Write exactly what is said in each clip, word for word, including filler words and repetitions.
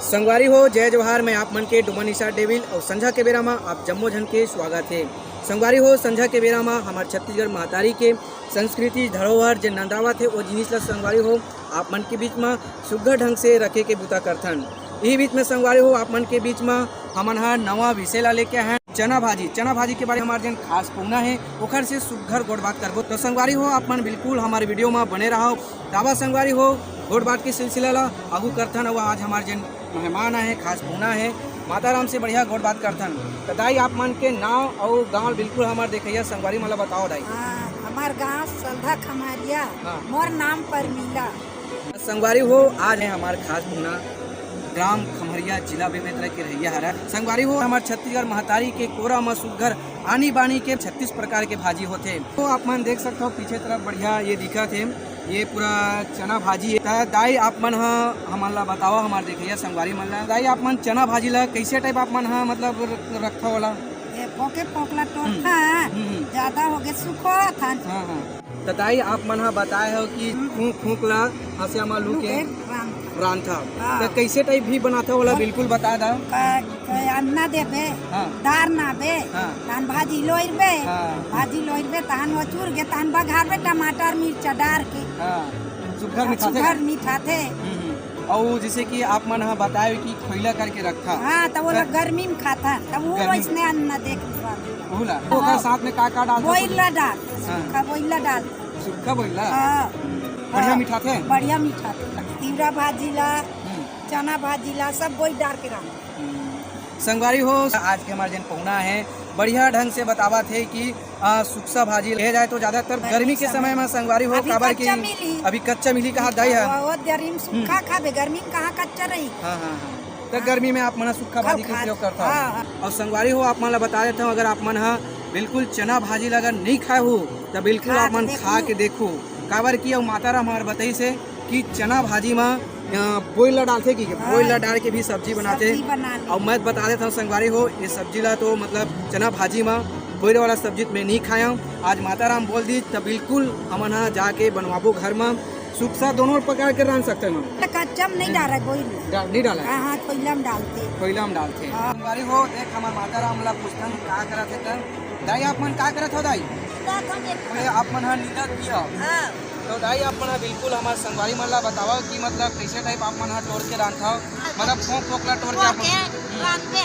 संगवारी हो, जय जोहार। मैं आप मन के डुमन निषाद डेविल अउ संझा के बेरा म आप जम्मो झन के स्वागत हे। संगवारी हो, संझा के बेरा म हमर छत्तीसगढ़ महतारी के संस्कृति धरोहर जे नंदावत हे, ओ जिनिस ल संगवारी हो आप मन के बीच म सुग्घर ढंग से रखे के बुता करथन। इही बीच में संगवारी हो, आप मन के बीच म हमन ह नवा विषय ला लेके आए हन, चना भाजी। चना भाजी के बारे में हमार जेन खास पहुना हे, ओखर से सुग्घर गोठ बात करबो। तो संगवारी हो, आप मन बिल्कुल हमारे वीडियो म बने रहव। त आवा संगवारी हो, गोठ बात के सिलसिला ला आगू करथन। अउ आज हमार जेन मेहमान आहे, खास पहुना हे, माता राम से बढ़िया गोठ बात करथन। त दाई, आप मन के नाव अउ गांव बिल्कुल हमार देखइया संगवारी मन ला बताओ दाई। हाँ, हमार गांव सलधा खमरिया, हाँ। मोर नाम परमीला। संगवारी हो, आज हे हमार खास पहुना, ग्राम खमरिया, जिला बेमेतरा के रहइया हरा। संगवारी हो, हमार छत्तीसगढ़ महतारी के कोरा म सुग्घर आनी बानी के छत्तीस प्रकार के भाजी होथे। तो आप मन देख सकथव, पीछे तरफ बढ़िया ये दिखत हे, ये पूरा चना भाजी हे। त दाई, आप मन ह हमन ला बतावा, हमार देखइया संगवारी मन ला, दाई, आप मन चना भाजी ला कैसे टाइप आप मन ह मतलब र-, रखथव ओला? ये फोके फोकला टोरथन, हम्म, हम्म। ज्यादा होगे सुखोथन। हाँ, हाँ। त दाई, आप मन ह बताए हो कि फूंक फूंक ला हंसिया म लू के लू के रांधथव। रांधथव। हाँ। त कैसे टाइप भी बनाथव ओला, हाँ। बिल्कुल बता दा। क-, क-, अन्ना देबे, हाँ। दार नाबे, हाँ। तहन भाजी लोइरबे, हाँ। भाजी लोइरबे, तहन वो चूर गे, तहन बघारबे टमाटर मिर्चा डार के। हाँ। सुग्घर हाँ, मिठाथे सुग्घर का? मिठाथे। हम्म, हम्म। अउ जैसे कि आप मन ह बताए कि खोइला करके रखा। हाँ, त वो त गर्मी में खाता, तब वो गर्मी में। वैसने अन्ना देख स्वाद। ओहू ला? हाँ। ओकर साथ में का का डालथव? बोइला डाल, हाँ। सुक्खा बोइला डाल। सुक्खा बोइला? हाँ। बढ़िया हाँ। मिठाथे? बढ़िया मिठाथे। तिवरा भाजी ला, हम्म। चना भाजी ला, सब बोइला डार के रांध। हम्म। संगवारी हो, आज के हमार जेन पहुना हे, बढ़िया ढंग से बतावत हे कि, आ, सुक्खा भाजी ले जाए तो ज्यादातर गर्मी गर्मी के समय। समय में संगवारी हो, अभी काबर कच्चा कि मिली। अभी कच्चा मिली कहा दाई ह। वो, वो गर्मी में सुक्खा हम्म। खाबे, गर्मी में कहाँ कच्चा रही? हाँ, हाँ, हाँ। त हाँ। गर्मी में आप मन ह सुक्खा खाओ, भाजी के खा-, उपयोग करथव। हाँ, हाँ। अउ संगवारी हो, आप मन ला बता देथव, अगर आप मन ह बिल्कुल चना भाजी ला अगर नइ खाए हो, त बिल्कुल खा आप के मन देखू। खा के देखू, काबर कि अउ माता राम हमार बताइस हे कि चना भाजी म, अ, बोइला डालथे कि हाँ। बोइला डाल के भी सब्जी बनाथे। सब्जी बना ले। अउ मैं बता देथव संगवारी हो, ये सब्जी ला तो मतलब चना भाजी म बोइला वाला सब्जी मैं नइ खायव। आज माता राम बोल दिस, त बिल्कुल हमन ह जाके बनवाबो घर म। सुक्खा दोनों प्रकार के रांध सकथन। कच्चा में नहीं हम्म। डाला कोई नहीं। डा-, नहीं डाला है? हाँ, हाँ, खोइला में डालथे। खोइला में डालथे। हाँ। संगवारी हो, देख हमार माता राम ला पूछथन का करत हे त। दाई, आप मन का करत हो दाई? निंदत हन एक बोले, आप मन ह निंदत भी हो। हाँ। तो दाई, आप मन ह बिल्कुल हमार संगवारी मन ला बतावा कि मतलब कैसे टाइप आप मन ह टोर के रांधथव, मतलब फोंक फोंक ला टोर के टोर आप मन के हम्म। रांधबे।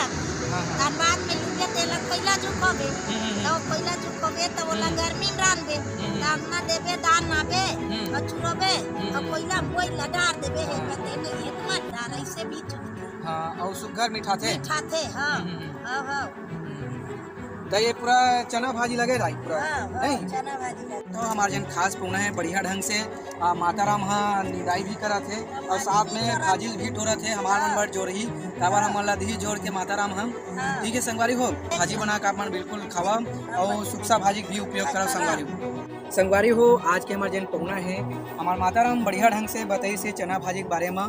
हाँ, हाँ। तहन बाद में लुबे तेल ला खोइला झुकोबे। हम्म, हम्म, तो हम्म। खोइला झुकोबे तो ओला हम्म। गर्मी में रांधबे। हम्म। त अन्ना देबे, दार नाबे, हम्म। अउ चुरोबे, हम्म। अउ खोइला में बोइला डार देबे, हे हाँ। कते नहीं, एक मत डार, ऐसे भी चुरथे। हाँ, अउ सुग्घर मिठाथे। मिठाथे, हाँ। हम्म, हम्म, हम्म। हाँ, हाँ। त ये पूरा चना भाजी लगे दाई पूरा, हाँ, हाँ, नहीं? चना भाजी लगे। तो हमार जेन खास पहुना हे, बढ़िया ढंग से, आ, माता राम ह निंदाई भी करत हे अउ साथ में भाजी भी टोरत हे। हमार मन बर जोरही, काबर हमन ला दिही जोर के माता राम ह। हाँ। ठीक है संगवारी हो, भाजी बना के आप मन बिल्कुल खावा अउ सुक्खा भाजी के भी उपयोग करव संगवारी हो। संगवारी हो, आज के हमार जेन पहुना हे, हमार माता राम बढ़िया ढंग से बताइस हे चना भाजी के बारे म।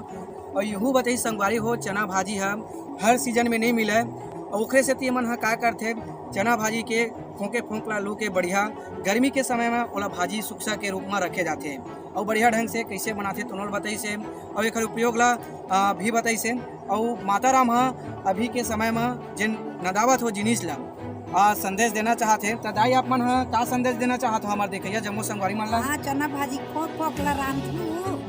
अउ यहू बताइस संगवारी हो, चना भाजी ह हर सीजन में नहीं मिले, अउ ओखरे सेती हमन ह का करथे, चना भाजी के फोंके फोंक ला लू के बढ़िया गर्मी के समय में ओला भाजी सुक्खा के रूप में रखे जाथे। अउ बढ़िया ढंग से कैसे बनाथे, तोनो ल बताइस हे, अउ एखर उपयोग ला, आ, भी बताइस हे। अउ माता राम ह अभी के समय में जेन नंदावत हो जिनिस ला, आ, संदेश देना चाहत हे, त दाई आप मन ह का संदेश देना चाहत हो हमर देखइया जम्मो संगवारी मन ला? हाँ, चना भाजी फोंक फोंक ला रांधू,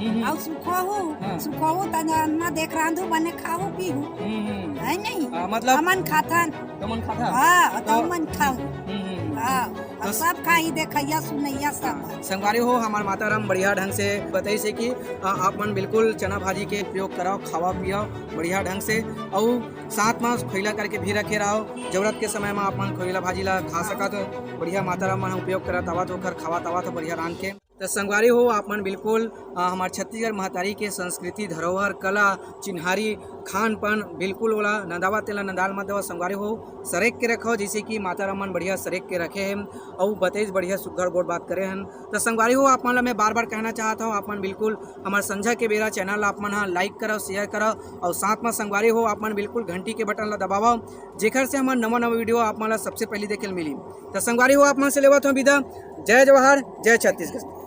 हम्म, हम्म। अउ सुखोहू, हाँ। सुखोहू त अन्ना देख रांधू बने खाहू पीहू। हम्म, हम्म। है नहीं? हाँ, मतलब हमन खाथन। तुमन खाथा? हाँ, तो तुमन खाहू। हम्म, हम्म, हम्म। हाँ, तो अउ सब खाही देखइया सुनइया सब। हाँ, संगवारी हो, हमार माता राम बढ़िया ढंग से बताइस हे कि, आ, आप मन बिल्कुल चना भाजी के उपयोग करव, खावा पियव बढ़िया ढंग से, अउ साथ म खोइला करके भी रखे रहव। जरूरत के समय म आप मन खोइला भाजी ला खा सकत हो। बढ़िया माता राम मन उपयोग करत आवत हो, ओखर खावत आवत हो बढ़िया रांध के। त संगवारी हो, आप मन बिल्कुल, अ, हमार छत्तीसगढ़ महतारी के संस्कृति, धरोहर, कला, चिन्हारी, खान पान बिल्कुल ओला नंदावा तेला नंदाल मत देवा संगवारी हो, सरेक के रखव, जैसे कि माता राम मन बढ़िया सरेक के रखे हे अउ बतेज बढ़िया सुग्घर गोठ बात करे हन। त संगवारी हो, आप मन ला मैं बार बार कहना चाहत हव, आप मन बिल्कुल हमार संझा के बेरा चैनल ला आप मन ह like करव, share करव अउ साथ म संगवारी हो, आप मन बिल्कुल घंटी के बटन ला दबावव, जेखर से हमर नवा नवा वीडियो आप मन ला सबसे पहली देखे ल मिली। त संगवारी हो, आप मन से लेवत हव विदा। जय जवाहर, जय छत्तीसगढ़।